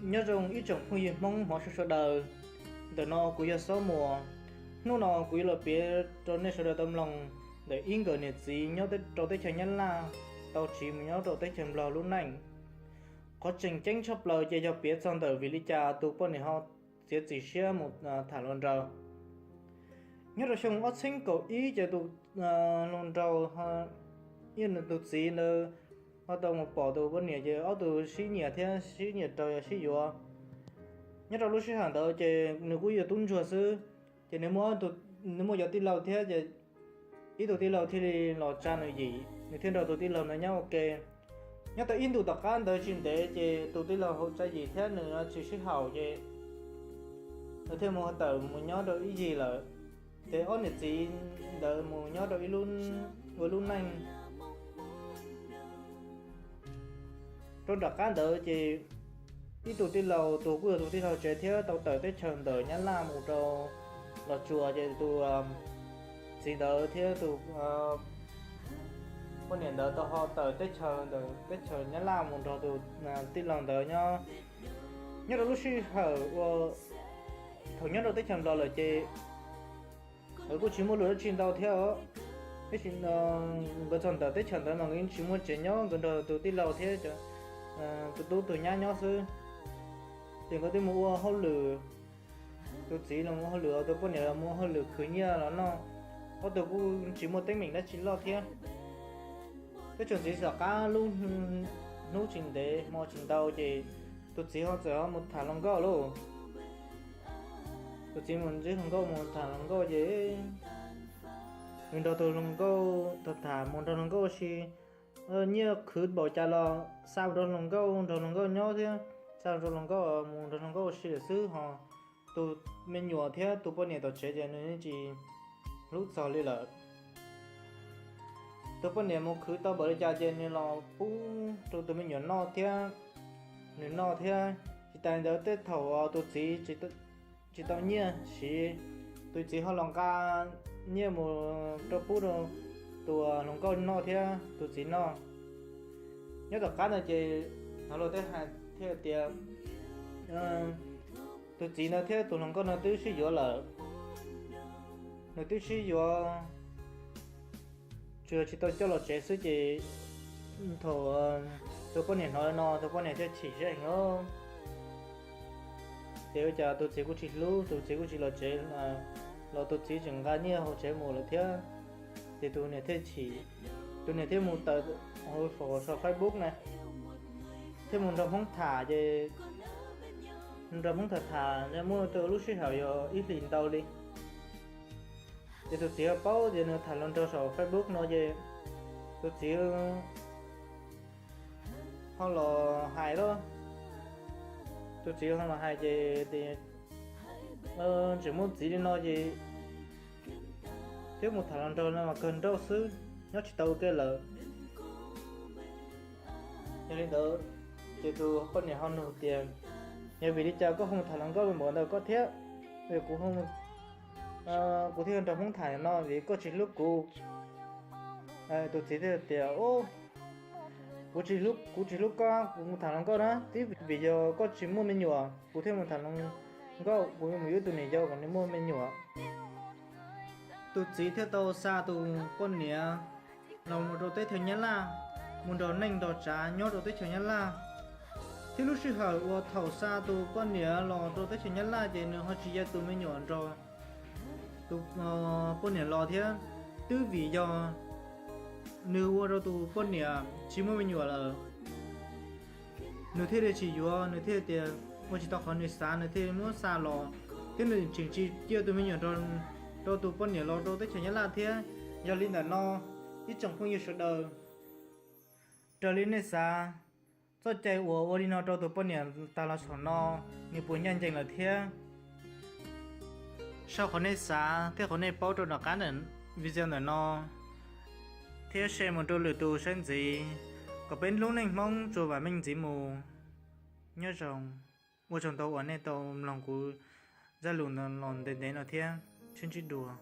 Nyob zoo ib tsoom phooj ywg Hmoob hmov sawv sawv daws, ntawm no kuv yog Xob Muas. Hnub no kuv yuav los piav rau nej sawv daws tau mloog ntawm ib nkawm niam txiv nyob rau teb chaws Nyab Laj tau tsiv mus nyob rau teb chaws Nplog lub neej. Qhov tseem ceeb tshaj plaws ces yog piav txog ntawm vim li cas tus poj niam ho txiav txim siab mus tham hluas nraug. Nyob rau xyoo ob txhiab kaum ib ces tus hluas nraug, tus txiv ntawd ho tau mus pom tus poj niam ces ob tug sib nyiam thiab sib nyiam rau yog sib yuav. Nyob rau lub sij hawm ntawd ces nws kuj yog tub ntsuag xwb, ces nws muaj cov tij laug thiab ces ib tug tij laug thiaj li los tsa nws yim, nws thiaj nrog tus tij laug ntawd nyob ua ke. Nyob tau ib ntus tom qab ntawd tsis ntev ces tus tij laug tsa yim thiab nws tsis sib haum ces nws thiaj mus tawm mus nyob rau ib yig lawm. Ces ob niam txiv ntawd mus nyob rau ib lub, ua lub neej. Rau nram qab ntawd ces ib tug tij laug, tus kuj yog tus tij laug tsev thiab tau tawm teb chaws ntawm Nyab Laj mus rau Los Tsuas, ces tus txiv ntawd thiab tus poj niam ntawd tau ho tawm teb chaws ntawm teb chaws Nyab Laj mus nrog tus tij laug ntawd nyob. Nyob rau lub sij hawm uas thaum nyob rau teb chaws Nplog lawm ces nkawd kuj tsis muaj lus dab tsi ntau thiab os. Tab sis nkawd txog ntawm teb chaws ntawd mas nkawd yeej tsis muaj tsev nyob, nkawd nrog tus tij laug thiab tus tub tus nyab nyob xwb. Ces nkawd twb mus ua hauj lwm, tus txiv los mus ua hauj lwm, tus poj niam los mus ua hauj lwm khwv nyiaj los noj, ob tug kuj tsis muaj teeb meem dab tsi loj thiab. Teb tsuas ntxiv tom qab lub hnub tsis ntev hmo tsis ntau ces tus txiv ho txawm ho mus tham hluas nkauj lauj. Tus txiv mus ntsib hluas nkauj, mus tham hluas nkauj ces nws nrog tus hluas nkauj tham tham, mus nrog hluas nkauj ua si, nyiaj khwv npaum cas los xa mus rau hluas nkauj, nrog hluas nkauj nyob thiab xa mus rau hluas nkauj, mus nrog hluas nkauj ua si lawm xwb. Ho tus me nyuam thiab tus poj niam tom tsev ces nws yeej tsis hlub txog li lawm. Tus poj niam mus khwv tau npaum li cas ces nws los pub rau tus me nyuam noj thiab, nws noj thiab. Tsis tas li ntawd tej thaum tus txiv tsis tau nyiaj siv, tus txiv ho los nqa nyiaj mus rau pub rau tus hluas nkauj noj thiab tus txiv noj. Nyob tom qab ntawd ces hnov luag tej hais thiaj tias tus txiv no thiab tus hluas nkauj no twb sib yuav lawm. Nws twb sib yuav, tsuas yog tsis tau coj los tsev xwb ces thaum tus poj niam hnov li no, tus poj niam thiaj chim siab heev os. Ces ua cas tus txiv kuj tsis hlub, tus txiv kuj tsis los tsev los, tus txiv tseem nqa nyiaj hauv tsev mus lawm thiab. Ces tus niam thiaj chim, tus niam thiaj mus tawm hauv saum Facebook na, thiaj mus nrog Hmoob tham ces nrog Hmoob tham tham muaj rau lub sij hawm yog ib hlis ntau li. Ces tus txiv paub tias nws tham hluas nraug saum Facebook no ces tus txiv ho los hais lauj. Tus txiv ho los hais ces tias tseem muaj txiv li no ces twb mus tham hluas nraug no mas kawg nrauj xwb, nyob tsis tau ua ke lawm. Yog li ntawd ces tus poj niam ho nug tias, yog vim li cas koj ho mus tham hluas nkauj npaum ntawd koj thiab? Kuv thiaj nrog Hmoob tham no vim koj tsis hlub kuv. Tus txiv thiaj tias, kuv tsis hlub, kuv tsis hlub koj, kuv mus tham hluas nkauj na, twb vim yog koj tsis muaj me nyuam kuv thiaj mus tham hluas nkauj, kuv mus yuav ib tug niam yau kom nws muaj me nyuam. Tus txiv thiaj tau xa tus poj niam los mus rau teb chaws Nyab Laj, mus nrog neej nrog tsav nyob rau teb chaws Nyab Laj. Thiab lub sij hawm uas thaum xa tus poj niam los rau teb chaws Nyab Laj ces nws ho tsis ya tus me nyuam nrog tus poj niam los thiab, twb vim yog nws ua rau tus poj niam tsis muaj me nyuam lawm. Nws thiaj li tsis yuav, nws thiaj tias ua tsis tau qhov nws xav, nws thiaj muab xa los, thiab nws tseem tsis cia tus me nyuam rau tus poj niam los rau teb chaws Nyab Laj thiab. Yog li ntawm no, ib tsoom phooj ywg sawv daws, raws li nej xav, txoj cai uas ua li no rau tus poj niam tag los saum no, nws puas ncaj ncees lawm thiab? Sau qhov nej xav thiab qhov nej paub rau nram qab ntawm video ntawm no, thiab share mus rau lwm tus saib ntxiv, kom peb lub neej Hmoob tsuas vam meej ntxiv mus. Nyob zoo, ua tsaug ntau uas nej tau mloog kuv zaj lus los ntev ntev no thiab, sib ntsib dua.